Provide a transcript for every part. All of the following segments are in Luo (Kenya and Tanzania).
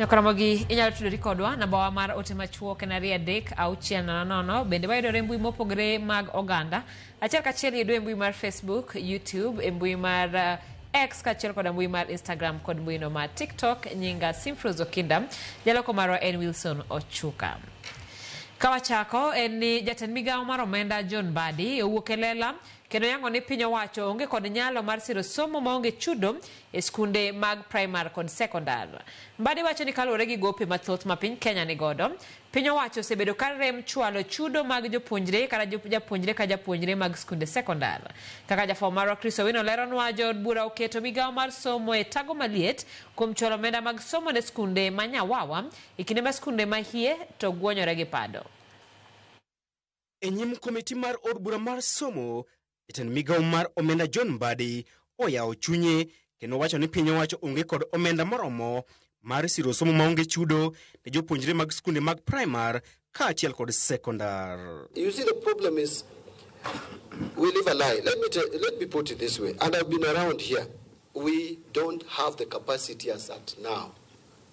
Nyakaramogi inyalo tudori kodwa namba wa mar ote machuok en 23600. Bende wayudore e mbui mopogore mag oganda. Achiel kachiel yudo e mbui mar Facebook, YouTube, e mbui mar X kaachiel koda mbui mar Instagram kod mbui no mar TikTok. Nyinga Simfrose Okinda, jaloko marwa en Wilson Ochuka. Kawachako en ni jatend migawo mar omenda John Mbadi owuok e lela kendo yango ni piny owacho onge kod nyalo mar siro somo maonge chudo e skunde mag primar kod sekondar. Mbadi wacho ni kaluwore gi gope mathoth ma piny Kenya nigodo, piny owacho osebedo ka rem chwalo chudo mag jopuonjre kata japuonjre ka japuonjre mag skunde sekondar. Kaka jafwambo marwa Chris Owino leronwa, jood bura oketo migawo mar somo e tago maliet kuom chwalo omenda mag somo ne skunde ma Nyawawa e kinde ma skunde ma hie to gwonyore gi pado. E nyim komiti mar od bura mar somo, jatend migawo mar omenda John Mbadi oyawo chunye kendo wacho ni piny owacho onge kod omenda moromo mar siro somo maonge chudo ne jopuonjre mag skunde mag primar kaachiel kod sekondar. You see, the problem is we live a lie. Let me put it this way, and I've been around here. We don't have the capacity as at now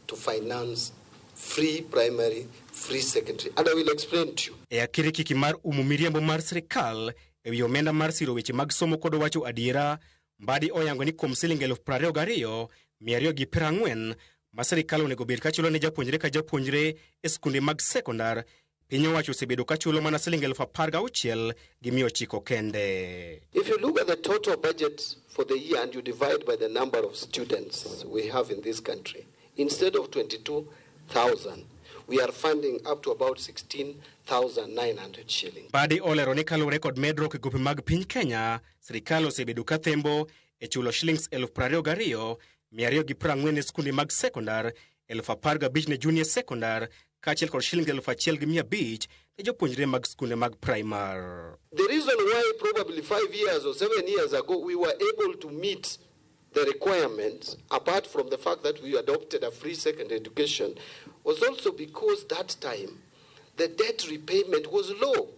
to finance free primary, free secondary. And I will explain to you. E akirikiki mar umo miriambo mar sirikal e wi omenda mar siro weche mag somo kod wacho adiera, Mbadi oyango ni kuom siling 22,240 ma sirikal onego bed kachulo ne japuonjre ka japuonjre e skunde mag sekondar, piny owacho osebedo kachulo mana siling 16,900 kende. If you look at the total budget for the year and you divide by the number of students we have in this country, instead of 22,000, we are funding up to about 16,900 shillings. Mbadi olero ni kaluwore kod medruok e gope mag piny Kenya, sirikal osebedo ka thembo e chulo shillings 22,240 ne skunde mag sekondar, 15,000 ne junior sekondar kaachiel kod shiling 1,500 ne jopuonjre mag skunde mag primar. The reason why probably 5 years or 7 years ago we were able to meet the requirements, apart from the fact that we adopted a free secondary education, was also because that time the debt repayment was low.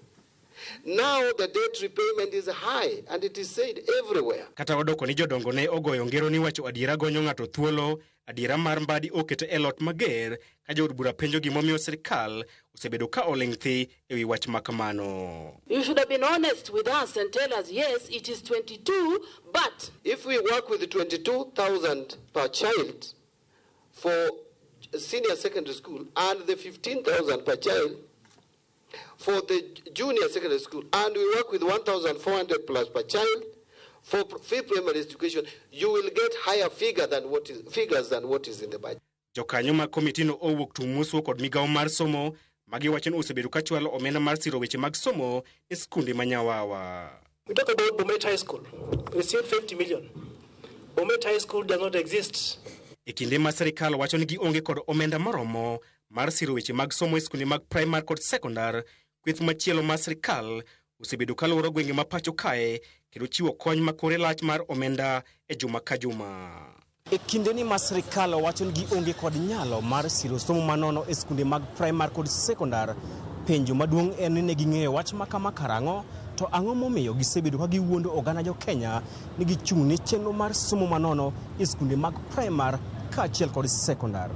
Now the debt repayment is high and it is said everywhere. Kata odoko ni jodongo ne ogoyo ngero ni wacho adiera gonyo ng'ato thuolo, adiera mar Mbadi okete e lot mager ka jood bura penjo gimomiyo sirikal osebedo ka oling' thi e wi wach ma kamano. You should have been honest with us and tell us, yes, it is 22, but If we work with 22,000 per child for senior secondary school and the 15,000 per child for the junior secondary school, and we work with 1,400 plus per child for free primary education, you will get higher figures than what is in the budget. Jokanyo mag komitino owuok tung' kod migawo mar somo magiwacho ni osebedo ka chwalo omenda mar siro weche mag somo e skunde ma Nyawawa. We talk about Bomet High School. Received 50 million. Bomet High School does not exist. E kinde ma sirikal wacho ni gionge kod omenda moromo mar siro weche mag somo e skunde mag primar kod sekondar, kweth machielo mar sirikal osebedo ka luoro gwenge ma pacho kae kendo chiwo kony ma kore lach mar omenda e juma ka juma. E kindeni ma sirikal wacho ni gionge kod nyalo mar siro somo manono e skunde mag primar kod sekondar, penjo maduong' en ni ne ging'eyo wach ma kama karang'o, to ang'o momiyo gisebedo ka giwuondo oganda jo Kenya ni gichung' ne chenro mar somo manono e skunde mag primar kaachiel kod sekondar.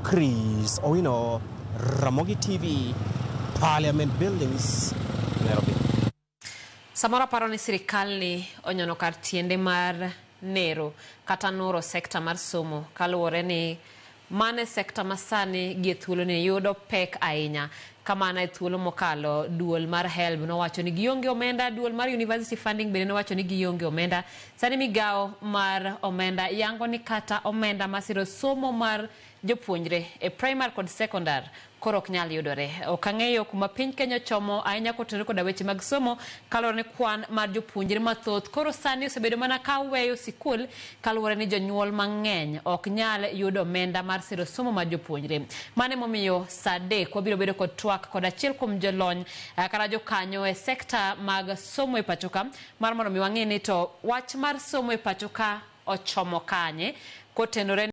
Chris Owino, Ramogi TV, Parliament Buildings, Nairobi. Samoro aparo ni sirikal ni onyono kar tiende mar nero kata nuro sekta mar somo kaluwore ni mano e sekta ma sani gi e thuolo ni yudo pek ahinya. Kamano e thuolo mokalo duol mar HELB nowacho ni gionge omenda, duol mar University Funding bende nowacho ni gionge omenda. Sani migawo mar omenda yango ni kata omenda masiro somo mar jopuonjre e primary kod secondary koro ok nyal yudore. Ok ang'eyo kuma piny Kenya ochomo ahinya kotenore koda weche mag somo kaluwore ni kwan mar jopuonjre mathoth koro sani osebedo mana ka weyo sikul kaluwore ni jonyuol mang'eny ok nyal yudo omenda mar siro somo mar jopuonjre. Mano emomiyo saa 3 wabiro bedo kod twak kod achiel kuom jolony kata jokanyo e sekta mag somo e pacho ka mar mondo mi wang'e ni to wach mar somo e pacho ka ochomo kanye kotenore.